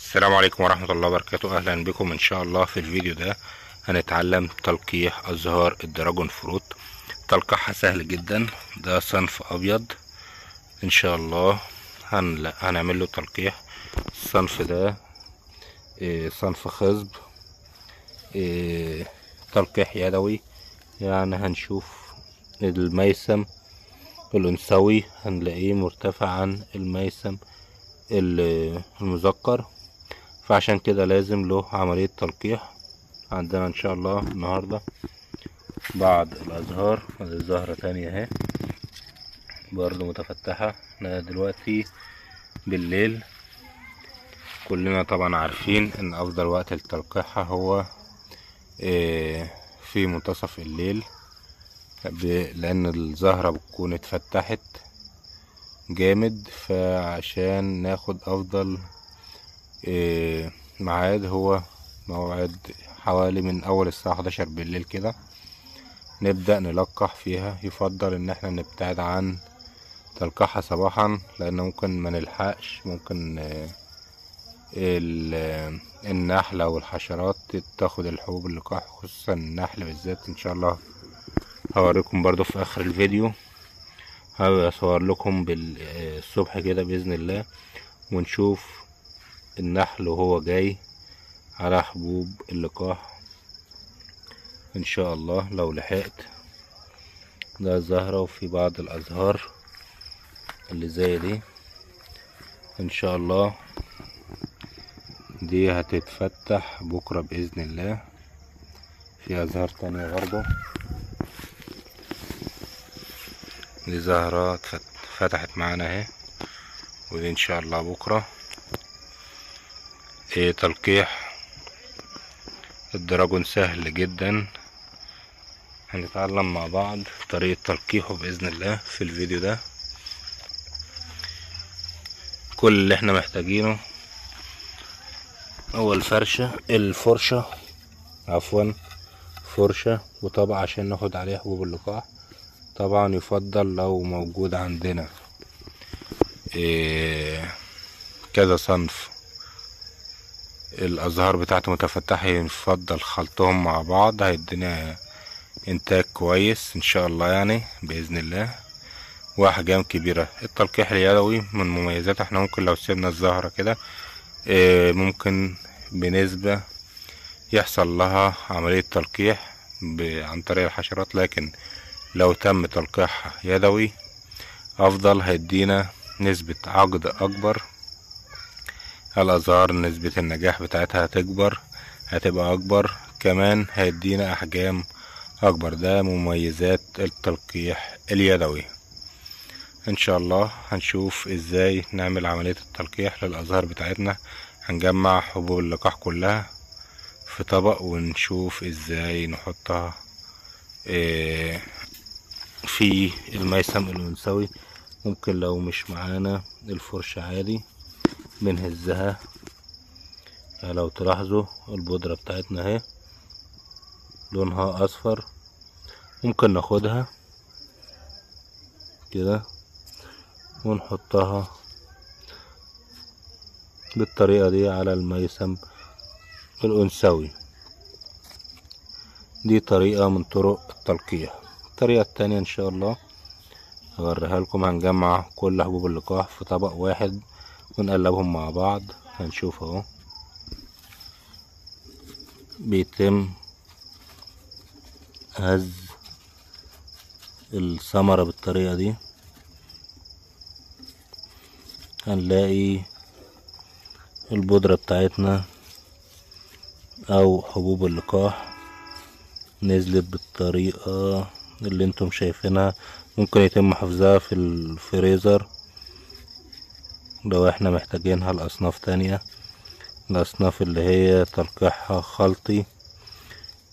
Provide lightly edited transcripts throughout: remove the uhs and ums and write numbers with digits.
السلام عليكم ورحمة الله وبركاته. أهلا بكم. إن شاء الله في الفيديو ده هنتعلم تلقيح أزهار ال dragon fruit. تلقيحها سهل جدا، ده صنف أبيض إن شاء الله هنعمل له تلقيح. الصنف ده صنف خصب، تلقيح يدوي، يعني هنشوف الميسم الأنثوي هنلاقيه مرتفع عن الميسم المذكر، فعشان كده لازم له عملية تلقيح. عندنا ان شاء الله النهاردة بعض الازهار، الزهرة تانية اهي برضو متفتحة. احنا دلوقتي بالليل، كلنا طبعا عارفين ان افضل وقت لتلقيحها هو في منتصف الليل، لان الزهرة بتكون اتفتحت جامد، فعشان ناخد افضل ميعاد هو موعد حوالي من اول الساعة 11 بالليل كده نبدأ نلقح فيها. يفضل ان احنا نبتعد عن تلقيحها صباحا، لان ممكن ما نلحقش، ممكن النحلة والحشرات تاخد الحبوب اللقاح، خصوصا النحل بالذات. ان شاء الله هوريكم برضو في اخر الفيديو، هصور لكم بالصبح كده باذن الله، ونشوف النحل وهو جاي على حبوب اللقاح ان شاء الله لو لحقت. ده زهرة، وفي بعض الازهار اللي زي دي ان شاء الله دي هتتفتح بكرة باذن الله. في ازهار تانية برضو، دي زهرة فتحت معانا اهي، ودي ان شاء الله بكرة. تلقيح الدراجون سهل جدا، هنتعلم مع بعض طريقة تلقيحه بإذن الله في الفيديو ده. كل اللي احنا محتاجينه هو الفرشة عفوا فرشة وطبق عشان ناخد عليه حبوب اللقاح. طبعا يفضل لو موجود عندنا كذا صنف الازهار بتاعته متفتحة، يفضل خلطهم مع بعض، هيدينا انتاج كويس ان شاء الله يعني باذن الله، واحجام كبيرة. التلقيح اليدوي من مميزاته احنا ممكن لو سيبنا الزهرة كده ممكن بنسبة يحصل لها عملية تلقيح عن طريق الحشرات، لكن لو تم تلقيحها يدوي افضل، هيدينا نسبة عقد اكبر. الازهار نسبة النجاح بتاعتها هتكبر، هتبقى اكبر، كمان هيدينا احجام اكبر. ده مميزات التلقيح اليدوي. ان شاء الله هنشوف ازاي نعمل عملية التلقيح للازهار بتاعتنا. هنجمع حبوب اللقاح كلها في طبق ونشوف ازاي نحطها في الميسم الانثوي. ممكن لو مش معانا الفرشة عادي بنهزها. لو تلاحظوا البودرة بتاعتنا اهي لونها اصفر، ممكن ناخدها كده ونحطها بالطريقة دي على الميسم الانثوي. دي طريقة من طرق التلقيح. الطريقة التانية ان شاء الله هوريها لكم. هنجمع كل حبوب اللقاح في طبق واحد ونقلبهم مع بعض. هنشوف اهو بيتم هز الثمرة بالطريقة دي، هنلاقي البودرة بتاعتنا او حبوب اللقاح نزلت بالطريقة اللي انتم شايفينها. ممكن يتم حفظها في الفريزر لو احنا محتاجينها لأصناف تانية، الأصناف اللي هي تلقيحها خلطي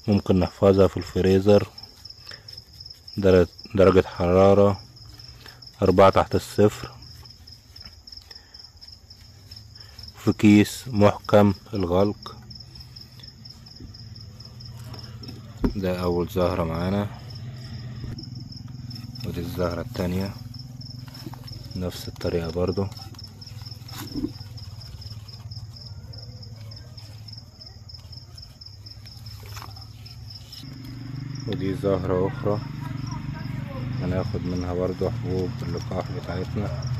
ممكن نحفظها في الفريزر درجة حرارة 4 تحت الصفر، في كيس محكم الغلق. ده أول زهرة معانا، ودي الزهرة التانية نفس الطريقة برضو. ودي زهرة أخرى هناخد منها برضو حبوب اللقاح بتاعتنا.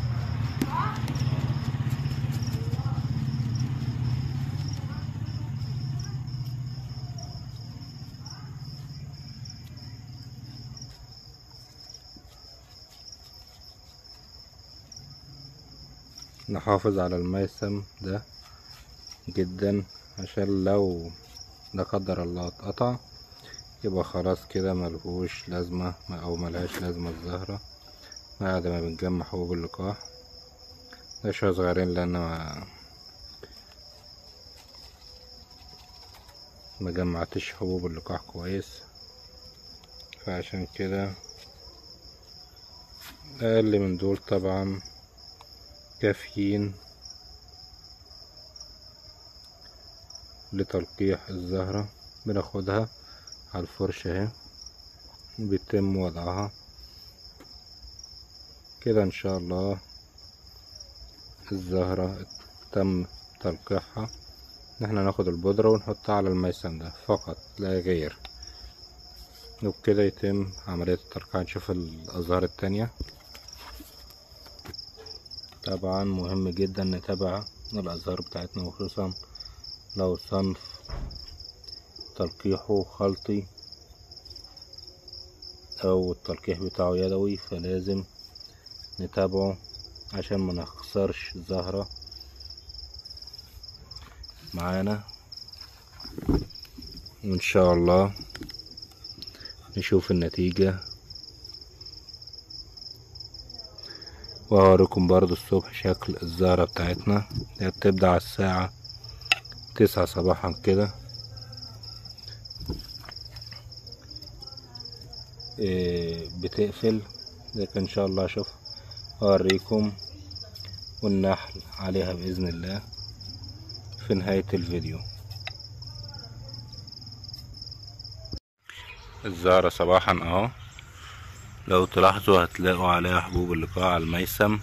نحافظ على الميسم ده جدا عشان لو لا قدر الله اتقطع يبقى خلاص كده ملهوش لازمة او ملهاش لازمة الزهرة بعد ما بنجمع حبوب اللقاح. ده شوية صغيرين لان ما جمعتش حبوب اللقاح كويس، فعشان كده اقل من دول طبعا كافيين لتلقيح الزهرة. بناخدها على الفرشة اهي بيتم وضعها كده. ان شاء الله الزهرة تم تلقيحها. نحن ناخد البودرة ونحطها على الميسم ده فقط لا غير، وبكده يتم عملية التلقيح. نشوف الأزهار التانية. طبعا مهم جدا نتابع الأزهار بتاعتنا، وخصوصا لو صنف تلقيحه خلطي او التلقيح بتاعه يدوي، فلازم نتابعه عشان ما نخسرش زهرة معانا. وان شاء الله نشوف النتيجة، وهوريكم برضو الصبح شكل الزهرة بتاعتنا. هي بتبدأ على الساعة 9 صباحا كده. بتقفل، لكن ان شاء الله اشوف اوريكم والنحل عليها باذن الله في نهاية الفيديو. الزهرة صباحا اهو، لو تلاحظوا هتلاقوا عليها حبوب اللقاح على الميسم،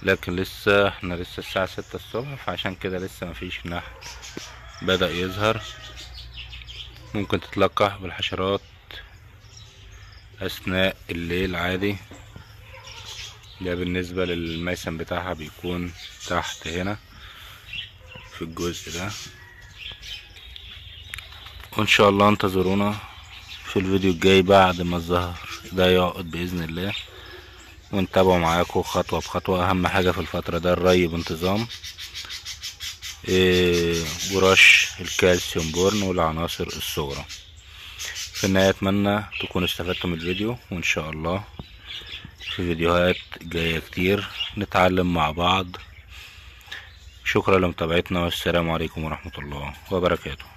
لكن لسه احنا لسه الساعة 6 الصبح، فعشان كده لسه مفيش نحل بدأ يظهر. ممكن تتلقح بالحشرات اثناء الليل عادي. ده بالنسبة للميسم بتاعها بيكون تحت هنا في الجزء ده. وان شاء الله انتظرونا في الفيديو الجاي بعد ما الزهر ده يعقد باذن الله، ونتابعوا معاكم خطوة بخطوة. اهم حاجة في الفترة ده الري بانتظام، ورش الكالسيوم بورن والعناصر الصغرى. في النهاية اتمنى تكونوا استفدتم من الفيديو، وان شاء الله في فيديوهات جاية كتير نتعلم مع بعض. شكرا لمتابعتنا، والسلام عليكم ورحمة الله وبركاته.